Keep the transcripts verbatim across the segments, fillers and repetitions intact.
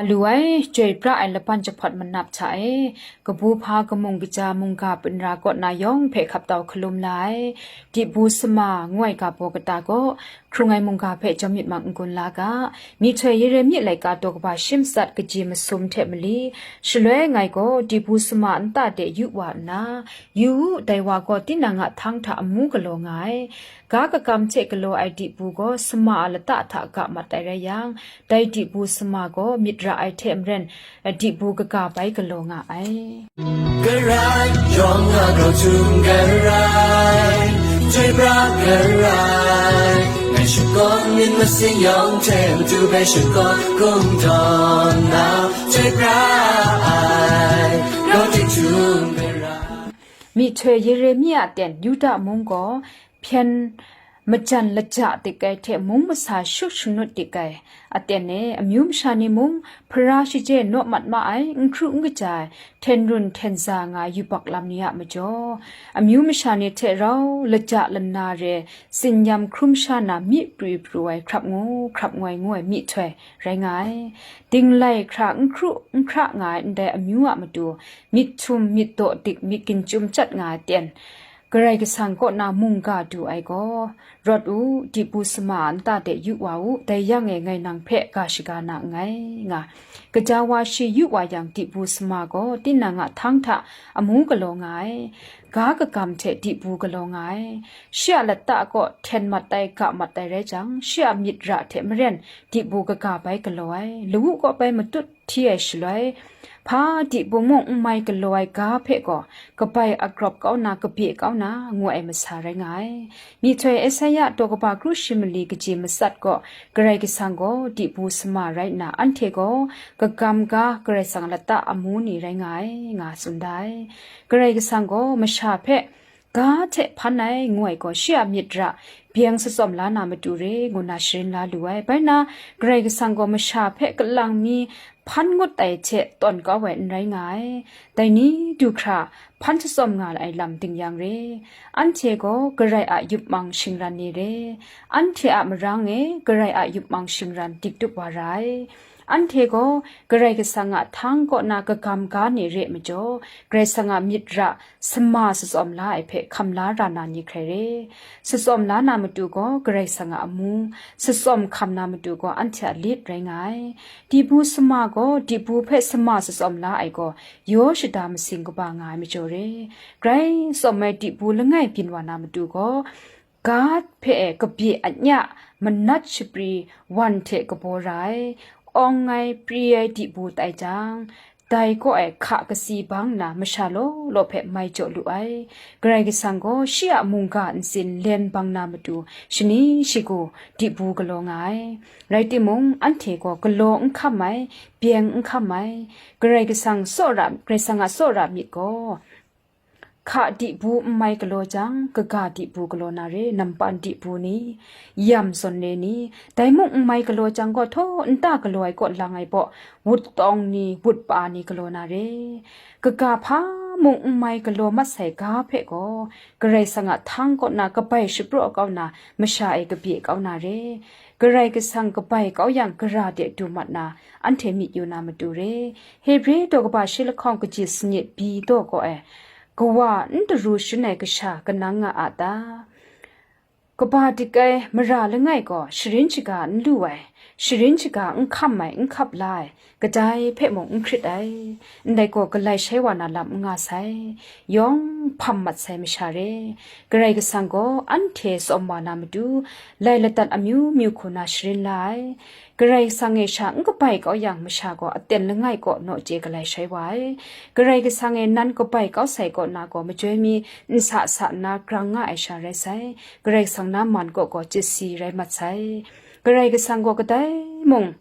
Lu ai, chyoi pra ai laban jahpawt manap hta e, kabu hpa kamung kaja mungga pinra kaw na yawng hpe hkap tau hkalum la ai, Dibu sama ngu ai ga baw kata gaw, hkrung ai mungga hpe jawm myit mak n-gun la ga. Myihtoi Yeremi laika daw kaba shi matsat kaji masum hte mali, shaloi ngai gaw Dibu sama nta de yu wa nna, yu u, dai wa gaw tinang a htang hta amu galaw nga ai. Ga kakam hte galaw ai Dibu gaw sama a lata hta ga mat ai rai yang, dai Dibu sama gaw myit ra ai hte maren, Dibu kaga bai galaw nga ai. Garai, yawng a grau htum garai, chyoi pra garai, ngai shakawn myit masin yawng hte matu bai shakawn kungdawn na, chyoi pra ai, grau htum garai. Myihtoi Yeremi a ten Yuda mung gaw hpyen majan laja dik ai hte mung masa shut shanut dik ai aten e, amyu masha ni mung hpara shaje naw mat ma ai, n hkru n kaja ai, hten run hten za nga ai yubak lam ni a majaw, amyu masha ni hte rau laja lana re, tsinyam hkrum sha na myi pru pru ai, hkrap ngu hkrap ngoi ngu ai myihtoi rai nga ai. Dinglai hkra n hkru n hkra nga ai ndai amyu a matu, myit htum, myit daw dik, myit ginchyum chyat nga ai ten, Karai Kasang kaw na mungga du ai gaw, rawt u, Dibu sama a nta de yu wa u, dai yang e ngai nang hpe ga shaga na nngai, nga. Gaja wa shi yu wa yang, Dibu sama gaw tinang a htang hta amu galaw nga ai, ga kagam hte Dibu galaw nga ai, shi a lata kaw hten mat ai, ga mat ai rai jang, shi a myit ra hte maren Dibu kaga bai galaw ai, lawu kaw bai matut hti ai shaloi, hpa Dibu mung n mai galaw ai ga hpe gaw, kabai agrawp kau na, kabye kau na, ngu ai masa rai nga ai. Myihtoi Esaia daw kaba kru shi mali kaji matsat gaw, Karai Kasang gaw Dibu sama rai nna, anhte gaw kagam ga Karai Kasang a lata amu ni rai nga ai, nga tsun da ai. Karai Kasang gaw masha hpe ga hte hpan ai ngu ai gaw, shi a myit ra byeng tsawm la na matu re, ngu na sharin la lu ai. Bai na, Karai Kasang gaw masha hpe kalang mi hpan ngut ai hte tawn kau ai n rai nga ai. Dai ni du hkra hpan tsawm nga ai lam ding yang re. Anhte gaw Karai a yup mang shingran ni re. Anhte a marang e Karai a yup mang shingran dik dup wa ra ai. Anhte gaw Karai Kasang a htang kaw na kagam ga ni re majaw, Karai Kasang a myit ra sama satsawm la ai hpe hkam la ra na ni hkrai re. Satsawm la na matu gaw Karai Kasang a amu, satsawm hkam na matu gaw anhte a lit rai nga ai. Dibu sama gaw Dibu hpe sama satsawm la ai gaw yaw shada masing kaba nga ai majaw re. Grai tsawm ai Dibu langai byin wa na matu gaw, ga hpe e kabye anya, manat shapri wan hte kabaw ra ai, awng ai, pri ai Dibu tai jang, dai kaw e hka kasi bang nna masha law law hpe mai jaw lu ai. Karai Kasang gaw shi a mungga ntsin len bang na matu shani shagu Dibu galaw nga ai. Rai timung, anhte gaw galaw n hkam ai, byeng n hkam ai. Karai Kasang tsawra, Karai Kasang a tsawra myit gaw, hka Dibu n mai galaw jang, kaga Dibu galaw na re, nampan Dibu ni, yam zawn re ni, dai mung n mai galaw jang gaw, htaw nta galaw ai kaw lang ai baw, wut tawng ni, wut pa ni galaw na re. Kaga hpa mung n mai galaw mat sai ga hpe gaw, Karai Kasang a htang kaw na kabai shapraw kau na masha e kabye kau na re. Karai Kasang kabai kau yang, gara de du mat na, anhte myit yu na matu re. Hebre daw kaba shi lahkawng kaji sanit bi daw gaw e, kawa n daru shin ai kasha kanang nga a ta? Kaba dik ai mara langai gaw sharin shaga n lu ai, sharin shaga n hkam ai, n hkap la ai, kadai hpe mung n hkrit ai, ndai gaw galai shai wa na lam n nga sai, yawng hpam mat sai masha re. Karai Kasang gaw anhte tsawm wa na matu, lai ladat amyu myu hku na sharin la ai. Karai Kasang e sha n kabai kau yang, masha gaw aten langai kaw naw chye galai shai wa ai. Karai Kasang e nan kabai kau sai kaw na gaw, majoi mi nsa sa nna grang nga ai sha rai sai. Karai Kasang na man kaw gaw chye si rai mat sai. Karai Kasang gaw kadai mung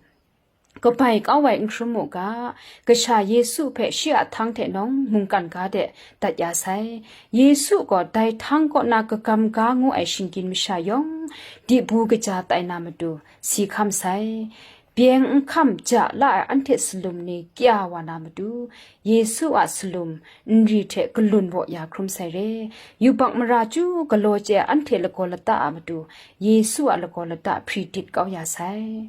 kabai kau ai n hkrum mu ga, Kasha Yesu hpe shi a htang hte nawng mungkan ga de dat ya sai. Yesu gaw dai htang kaw na kagam ga ngu ai shinggyim masha yawng, Dibu kaja tai na matu, si hkam sai. Byeng n hkam ja la ai anhte salum ni kya wa na matu, Yesu a salum nri hte galun baw ya hkrum sai re. Yubak mara chyu galaw chye ai anhte lagaw lata a matu, Yesu a lagaw lata hpri dit kau ya sai.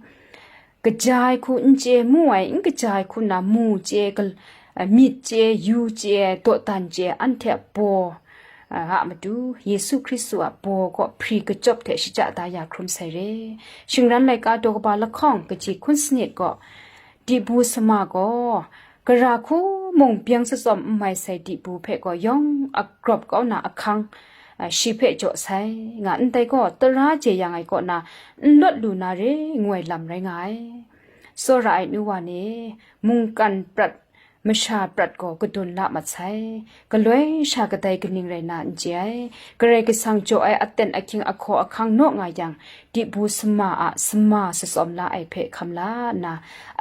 kaja ai hku n chye, mu ai n kaja ai hku na mu chye, gal-, a, myit chye, yu chye, dawdan chye, anhte a baw, a, a matu, Yesu Hkristu a baw kaw hpri kachyawp hte shachya da ya hkrum sai re. Shingran laika daw kaba lahkawng kaji hkun sanit gaw, dibu sama gaw, gara hku mung byeng tsawtsawm n mai sai dibu hpe gaw yawng a grawp kau na ahkang, a, shi hpe jaw sai, nga ndai gaw, tara jeyang ai kaw na n lawt lu na re ngu ai lam rai nga ai. Tsawra ai nu wa ni, mungkan prat, masha prat gaw kadun la mat sai. Galoi sha kadai kaning rai na n chye ai. Karai Kasang jaw ai aten ahkying ahkaw ahkang naw nga yang, dibu sama a sama tsawtsawm la ai hpe hkam la nna,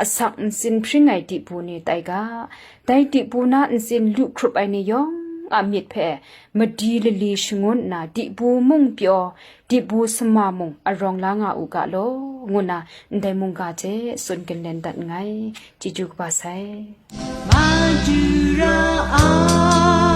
asak ntsin hpring ai dibu ni tai ga. Dai dibu na ntsin lu hkrup ai ni yawng a myit hpe madi lali shangun nna, dibu mung pyaw, dibu sama mung arawng la nga u ga law, ngu nna ndai mungga hte tsun ginlen dat nngai. Chyeju kaba sai. Madu ra ai.